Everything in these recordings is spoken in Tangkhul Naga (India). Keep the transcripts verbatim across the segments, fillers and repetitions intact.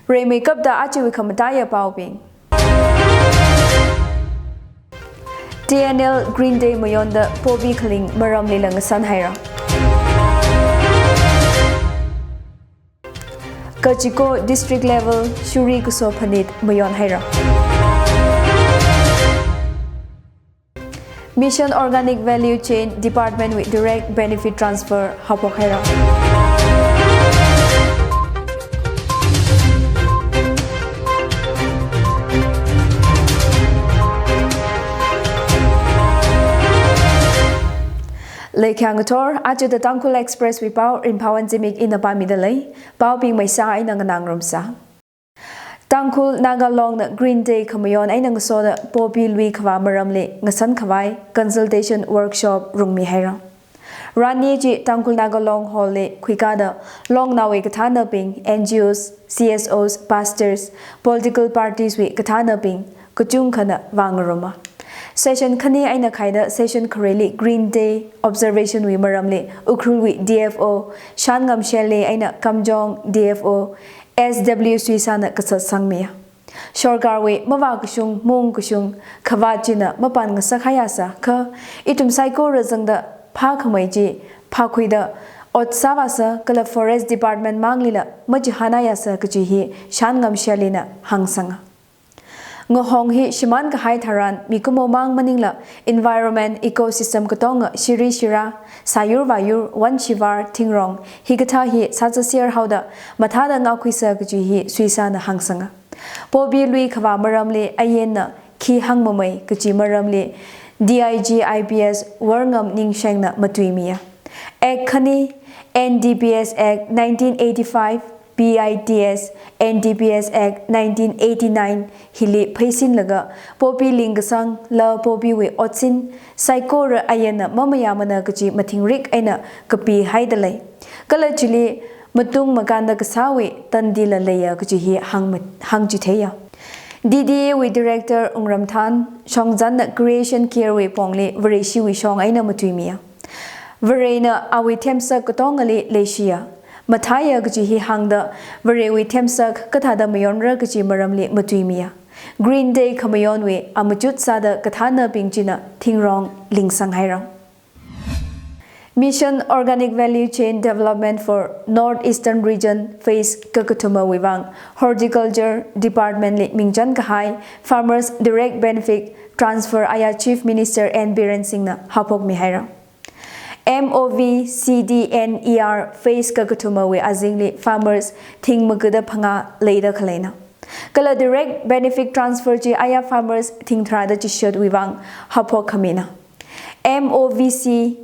Rimeikapta ajawui khamataiya paobing. T N L Green Day mayonda poppy khaling maramlila ngasan haira. Kachiko District Level Shuri Kaso Phanit mayon haira. Mission Organic Value Chain Department wui Direct Benefit Transfer haophok haira. Leikhyang ngathor, aja The Tangkhul Express wui pao, Rinphawon Zimik ina pāmida lei. Paobing maisa eina nganā ngarumsa. Tangkhul Naga Longna Green Day khamayon eina ngasoda poppy lui khavā maramli ngasan khavai consultation workshop rungmi haira. Ranni chi Tangkhul Naga Long Hall li khuikada Longnaowui kathānabing, N G Os, C S Os, pastors, political parties wui kathānabing kachungkhana vāngaruma. Session khani eina khaida session khareli Green Day observation wui maramli Ukhrul wui D F O Shanngam Shelley eina Kamjong D F O S W Suisana kasā sangmiya. Sorkarwui mavākashung, maungkashung, khavāt china mapān ngasak haiasa kha, ithum saikora zangda phākhamei chi phākhuida ot sāvāsa kala Forest Department manglila machihān haiasa kaji hi Shanngam Shelleyna hāngsanga. Ngahong hi shimān kahai tharan mikumo mang maningla environment ecosystem katonga shiri shira, sāyur vāyur, van shivar, thingrong, hikathā hi sāzaser haoda mathāda ngākhuisa kaji hi Suisana hāngsanga. Poppy lui khavā maramli ayenna khi hāngmamei kaji maramli D I G I P S Worngam Ningshengna matuimiya. Act khani, N D P S Act nineteen eighty-five, P I T S, N D P S Act nineteen eighty-nine hili pheisinlaga poppy lingkasang, la poppy wui otsin, saikora ayenna mamayāmana kaji mathingrik eina kapihaida lei. Kala chili matung makānda kasāwui tandila leiya kaji hi hāng ma-, hāngchitheiya. D D A wui Director Wungram Than Shongzanna Creation Care wui pongli Vareshiwui shong eina matuimiya. Varena awui themsak katongali leishiya, mathāya kaji hi hāngda Varewui themsak kathāda mayonra kaji maramli matuimiya. Green Day khamayonwui amachut sāda kathānabing china thingrong lingsang haira. Mission Organic Value Chain Development for North Eastern Region Phase kakathumawui vang Horticulture Department li mingchan kahai Farmers Direct Benefit Transfer aya Chief Minister N Biren Singhna haophokmi haira. M O V C D N E R Phase kakathumawui azingli farmers thing magada phangā leida khaleina. Kala Direct Benefit Transfer chi aya farmers thing tharāda chishatwui vang haophok khamina. M O V C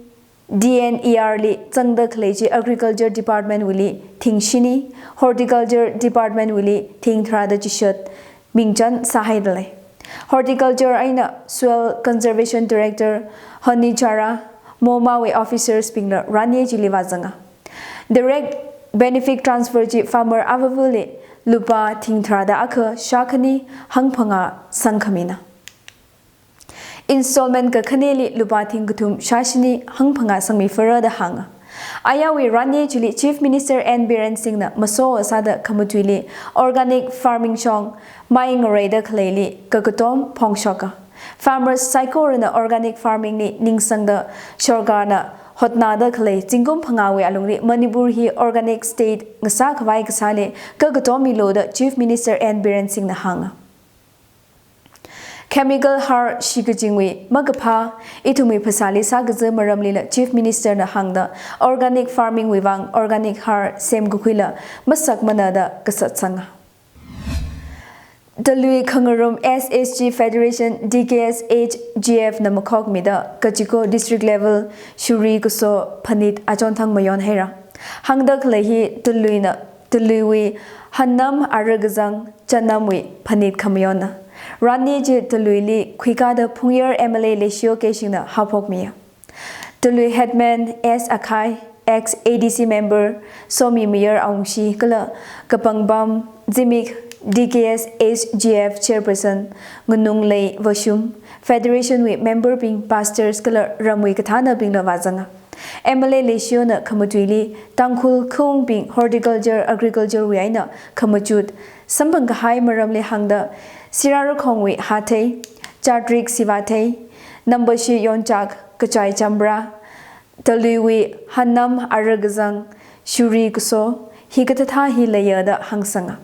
D N E R li zangda khalei chi Agriculture Department wuili thing shini, Horticulture Department wuili thing tharāda chishat mingchan sāhaida lei. Horticulture eina Soil Conservation Director Honey Chara, MoMA wui officers bingla ranni chili vāzanga. Direct Benefit Transfer chi farmer avavali lupā thing tharāda akha shākhani hangphangā sangkhamina. Installment kakhaneli lupā thing kathum shāshini hangphangā sangmi phara da hānga. Ayawui ranni chili Chief Minister N Biren Singhna maso sāda khamatuili organic farming shong mai ngareida khaleili kakatom phongshoka. Farmers saikorana organic farming li ningsangda sorkarna hotnada khalei zingkum phangāwui alungli Manipur hi organic state ngasā khavai kasāli kakatom milu da Chief Minister N Biren Singhna hānga. Chemical har shikachingwui makaphā, ithumwui phasāli sākaza maramlila Chief Minister na hāngda organic farming wui vang organic har semkakhuila masakmana da kasat sanga. Talui Khangarum S H G Federation D K S H G F na makhokmida Kachiko District Level Shuri Kaso Phanit achonthang mayon haira. Hāngda khalei hi Taluina, Taluiwui hannam ara kazang chanamwui phanit khamayonna. Ranni chi Taluili khuikada Phungyar M L A Leishiyo Keishingna haophokmiya. Talui Headman S Akhai, ex A D C member Somi Mayar Awungshi kala Kapangpam Zimik D K S H G F Chairperson Nganunglei Vashum, Federation wui member bing, pastors kala ramwui kathānabingla vāzanga. M L A Leishiona khamatuili Tangkhul khaungbing horticulture, agriculture wui eina khamachut samphang kahai maramli hāngda Sirarakhongwui hathei, Chatrik Sivathei, Nambashi Yonchak, Kachai Chambra, Taluiwui hanam, ara kazang, shuri kaso, hikathā hi leiya da hāngsanga.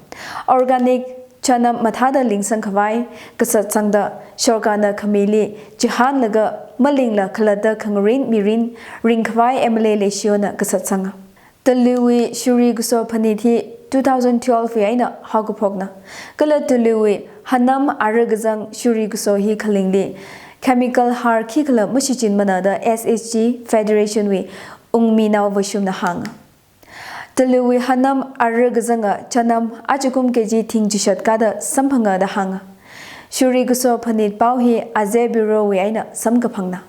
Organic chanam mathāda lingsang khavai kasatsangda sorkarna khamili chihānlaga malingla khalatta khangarin mirin ring khavai M L A Leishiona kasatsanga. Taluiwui shuri kaso phanit hi two thousand twelve wui eina haokaphokna. Kala Taluiwui hanam, ara kazang, shuri kaso hi khalingli chemical har khikhala mashichinmana da S H G Federation wui ungminao Vashumna hānga. Taluiwui hanam, ara kazanga chanam ajakum K G thing chishat kada samphanga da hānga. Shuri kaso phanit pao hi Azeh Bureau wui eina samkaphangna.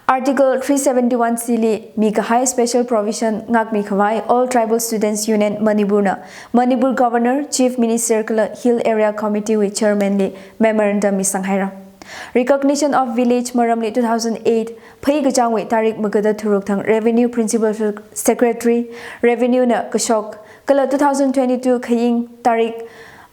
Article three seventy-one C li mikahai special provision ngākmi khavai All Tribal Students Union Manipur na Manipur Governor, Chief Minister kala Hill Area Committee wui Chairman li memorandum misang haira. Recognition of village maramli two thousand eight Phei kachāngwui tarik magada tharuk thang Revenue Principal Secretary, Revenue na kashok, kala two thousand twenty-two Khaying tarik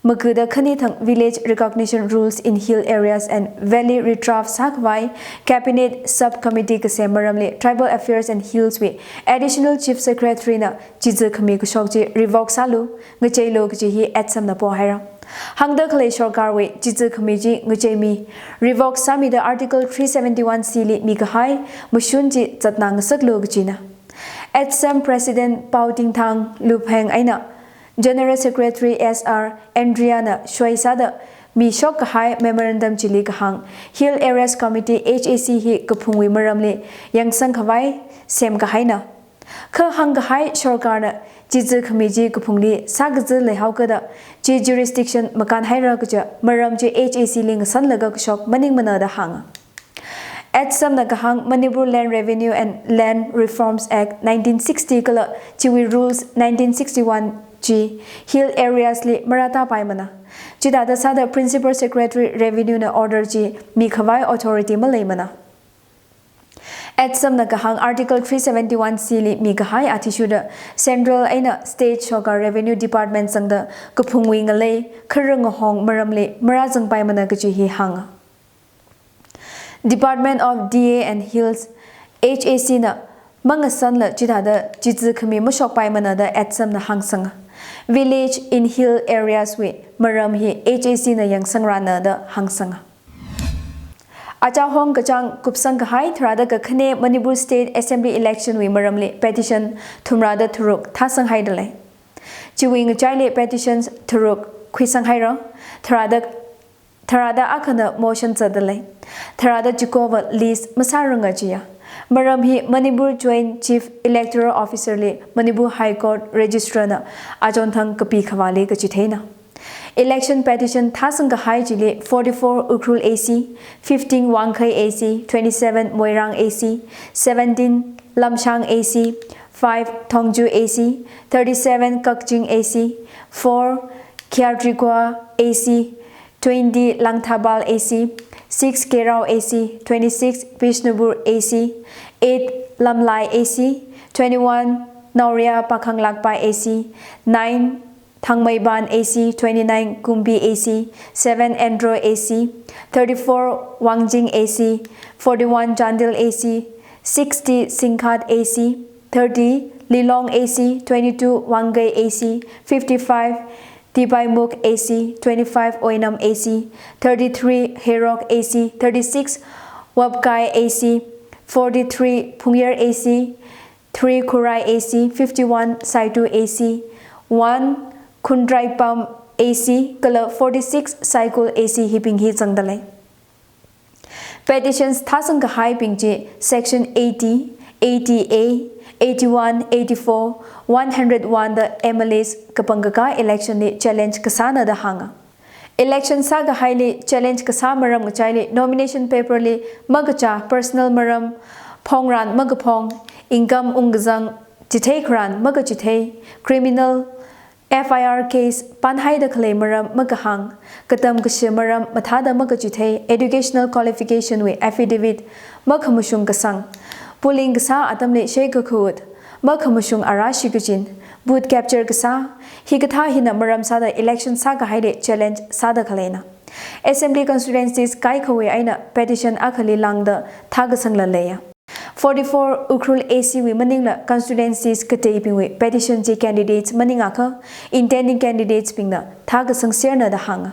magada khani thang Village Recognition Rules in Hill Areas and Valley redraft sākhavai Cabinet Subcommittee kasem maramli Tribal Affairs and Hills wui Additional Chief Secretary na chizi khami kashok chi revoke sālu, ngacheilu kaji hi ATSUM na pohaira. Hāngda khalei sorkarwui chizi khami chi ngacheimi, revoke sāmida Article three seventy-one C li mikahai mashun chi zatna ngasaklu kajina. ATSUM President Pao Tingthang Lupheng eina General Secretary S R Andrea na soi sāda mishok kahai memorandum chili kahāng, Hill Areas Committee, H A C hi kaphungwui maramli yangsang khavai sem kahaina. Kha hāng kahai sorkarna chizi khami chi kaphungli sākazi leihao kada chi jurisdiction makān haira kaja maram chi H A C li ngasanlaga kashok maningmana da hānga. ATSUM na kahāng Manipur Land Revenue and Land Reforms Act nineteen sixty kala chiwui Rules nineteen sixty-one chi Hill Areas li marātapaimana. Chithāda sāda Principal Secretary Revenue na order chi mikhavai authority maleimana. ATSUM na kahāng Article three seventy-one C li mikahai athishurda Central eina State sorkar Revenue Department zangda kaphungwui ngalei kharang ngahong maramli marāzangpaimana kaji hi hānga. Department of D A and Hills, H A C na mangasanla chithāda chizi khami mashokpaimana da ATSUM na hāngsanga. Village in Hill Areas wui maram hi H A C na yangsangrana da hāngsanga. Achahong kachāng kupsang kahai tharāda kakhane Manipur State Assembly Election wui maramli petition thumrāda tharuk thāsang haidalei. Chiwui ngachaili petitions tharuk khuisang haira, tharāda tharāda akhana motion zatdalei. Tharāda chikova list masāranga jiya. Maram hi Manipur Joint Chief Electoral Officer li Manipur High Court Registrar na achonthang kapi khavāli kachitheina. Election petition thāsang kahai chili forty-four Ukhrul A C, fifteen Wangkhei A C, twenty-seven Moirang A C, seventeen Lamshang A C, five Thongju A C, thirty-seven Kakching A C, four Khiatrikwa A C, twenty Langthapal A C, six Keirao A C, twenty-six Bishnupur A C, eight Lamlai A C, twenty-one Naoriya Pakhang Lakpai A C, nine Thangmeiban A C, twenty-nine Kumbi A C, seven Endro A C, thirty-four Wangjing A C, forty-one Chandel A C, sixty Singkhat A C, thirty Lilong A C, twenty-two Wangkhei A C, fifty-five Tipaimukh A C, twenty-five Oinam A C, thirty-three Heirok A C, thirty-six Wapkai A C, forty-three Phungyar A C, three Khurai A C, fifty-one Saitu A C, one Khundraipam A C, kala forty-six Saikul A C hibing hi zangdalei. Petitions thāsang kahaibing chi Section eighty, eighty A, eighty-one, eighty-four, one hundred one da M L As kapangkaka election li challenge kasāna da hānga. Election sākahaili challenge kasā maram ngachaili nomination paper li makachā personal maram, phongran makaphong, income ungkazang, chithei kharan makachithei, criminal F I R case panhaida khalei maram makahāng, katam kashi maram mathāda makachithei, educational qualification wui affidavit makhamashung kasang, Polling kasā atamli shei kakhuwut, makhamashung ara shikachin, vote capture kasā, hikathā hina maram sāda election sākahaili challenge sāda khaleina. Assembly constituencies kaikhawui eina petition akhali lāngda thākasangla leiya. Forty-four Ukhrul A C wui maningla constituencies kateibingwui petition chi candidates maningakha intending candidates bingna thākasangserna da hānga.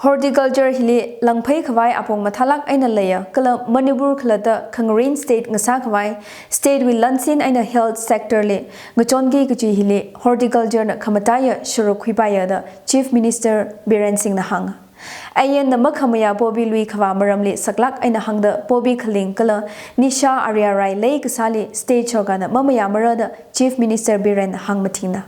Horticulture hili langphei khavai apong mathālāk eina leiya, kala Manipur khalatta khangarān state ngasā khavai, state wui lansin eina health sector li ngachonki kaji hili horticulture na khamataiya sharuk khuipaiya da Chief Minister Biren Singh na hānga. Ayanna makhamayā poppy lui khavā maramli saklāk eina hāngda poppy khaling kala nisha ariarai lei kasāli state sorkarna mamayāmara da Chief Minister Biren na hāngmathingna.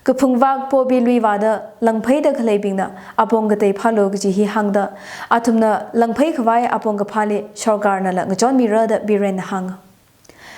Kaphungvak poppy lui vāda langpheida khaleibingna apong katei phālu kaji hi hāngda, athumna langphei khavai apong kaphāli sorkarnala ngachonmira da Biren na hānga.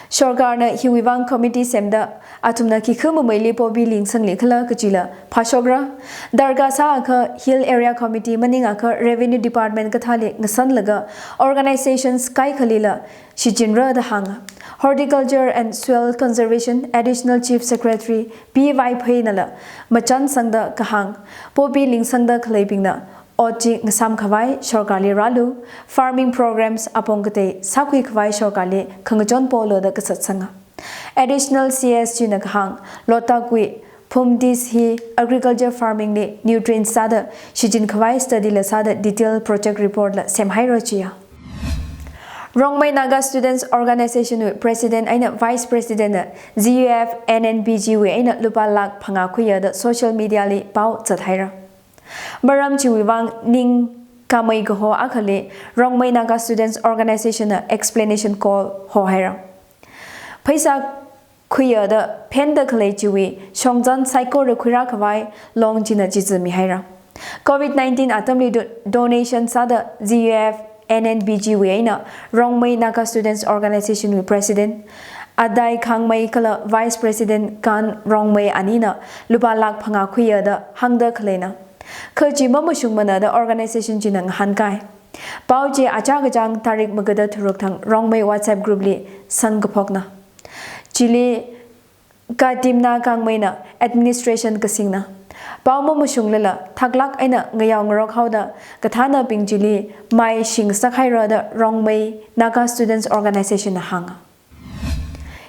Sorkarna hiwui vang committee semda, athumna khikha mameili poppy lingsangli khala kajila phāshokra. Darkar sāakha Hill Area Committee maningakha Revenue Department kathāli ngasanlaga organizations kaikhalila shichinra da hānga. Horticulture and Soil Conservation Additional Chief Secretary P Vaipheinala machansangda kahāng, poppy lingsangda khaleibingna ot chi ngasām khavai sorkarli rālu, farming programs apong katei sākhui khavai sorkarli khangachon polu da kasatsanga. Additional C S china kahāng, lotakwui phumdis hi agriculture farming li nutrients sāda shichin khavai study la sāda detail project report la semhaira chiya. Rongmei Naga Students Organization wui President eina Vice President na Z U F N N B G wui eina lupā lakh phangā khuiya da social media li pao zathaira. Maram chiwui vang ning kamei kaho akhali Rongmei Naga Students Organization na explanation call hohaira. Pheisā khuiya da phenda khalei chiwui shongzan saikora khuirā khavai long china chizi mihaira. Covid nineteen atamli do-, donation sāda Z U F N N B G wui eina Rongmei Naga Students Organization wui President Adai Khangmei kala Vice President Kan Rongmei anina lupā lakh phangā khuiya da hāngda khaleina. Kha chi mamashungmana da organization china ngahānkai. Pao chi achā kachāng tarik magada tharuk thang Rongmei WhatsApp group li sangkaphokna. Chili Katimna Kangmeina administration kasingna. Pao mamashunglala thaklāk eina ngayao ngarok haoda kathānabing chili mai shing sakhaira da Rongmei Naga Students Organization na hānga.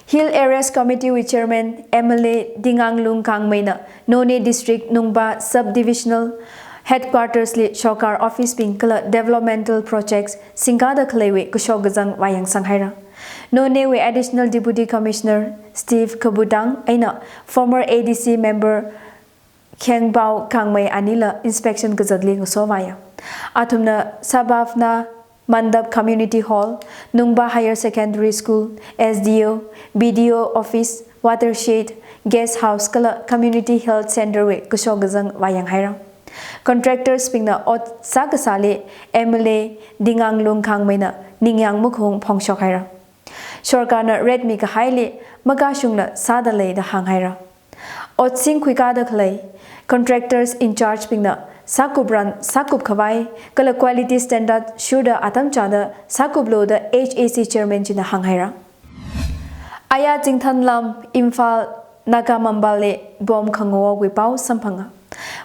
Hill Areas Committee wui Chairman M L A Dinganglung Kangmeina Noney District Nungba Sub-Divisional Headquarters li sorkar office bing kala developmental projects singkada khaleiwui kashok kazang vāyangsanghaira. Noney wui Additional Deputy Commissioner Steve Kabudang eina former A D C member Khengbao Kangmei anila inspection kazatli ngasovāya. Athumna Sabhavna Mandap Community Hall, Nungba Higher Secondary School, S D O, B D O Office, Watershed, Guest House kala Community Health Center wui kashok kazang vāyanghaira. Contractors bingna ot sākasāli M L A Dinganglung Kangmeina ningyāng makhung phongshokhaira. Sorkarna rate mikahaili makashungla sāda lei da hānghaira. Ot singkhuikada khalei contractors in charge bingna sākupran sākup khavai kala quality standard shuda atam chāda sākuplu da H A C chairman china hānghaira. Aya Chingthanlam, Imphal, Naga Mambal li bomb khangaokwui pao samphanga.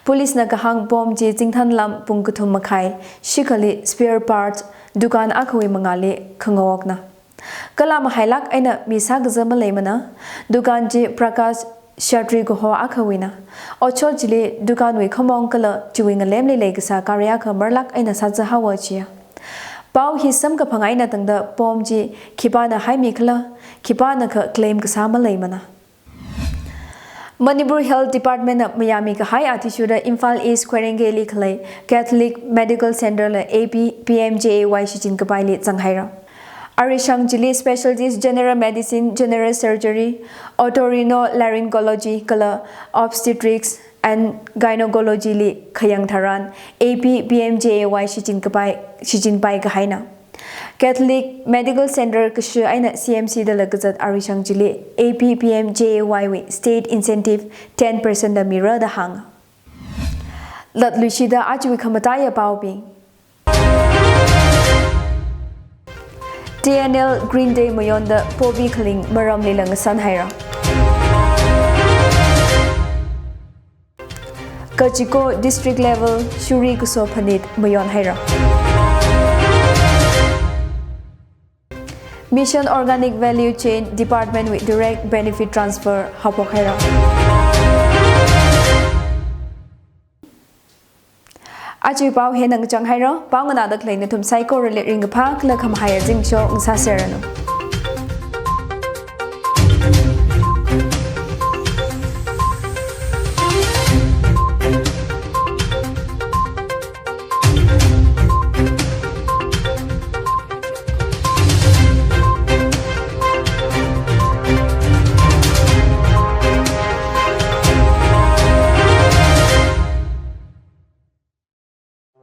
Police na kahāng bomb chi Chingthanlam pung kathum makhai shikhali spare parts dukan akhawui mangāli khangaokna. Kala mahailāk eina mi sākaza maleimana, dukan chi Prakash Shatri kaho akhawuina. Otshot chili dukanwui khamong kala chiwui ngalemli leikasā kari akha marlāk eina sāza haowa chiya. Pao hi samkaphang eina tangda bomb chi khipāna haimi khala, khipānakha claim kasā maleimana. Manipur Health Department na mayāmi kahai athishurda Imphal East Khoirengei li khalei Catholic Medical Center la A P P M J A Y shichin kapaili zanghaira. Arishang chili specialties general medicine, general surgery, otorhinolaryngology kala obstetrics and gynecology li khayang tharan A P P M J A Y shichin kapai, shichin pai kahaina. Catholic Medical Center kashi eina C M C dala kazat arishang chili A P P M J A Y wui state incentive ten percent da mira da hānga. Latluishida ajawui khamataiya paobing. T N L Green Day mayonda poppy khaling maramlila ngasanhaira. Kachiko District Level Shuri Kaso Phanit mayonhaira. Mission Organic Value Chain Department wui Direct Benefit Transfer haophokhaira. Aja pao hina ngachanghaira, pao nganāda khalei nathum saikorali ringkaphā kala khamahai azingshok ngasāserranu.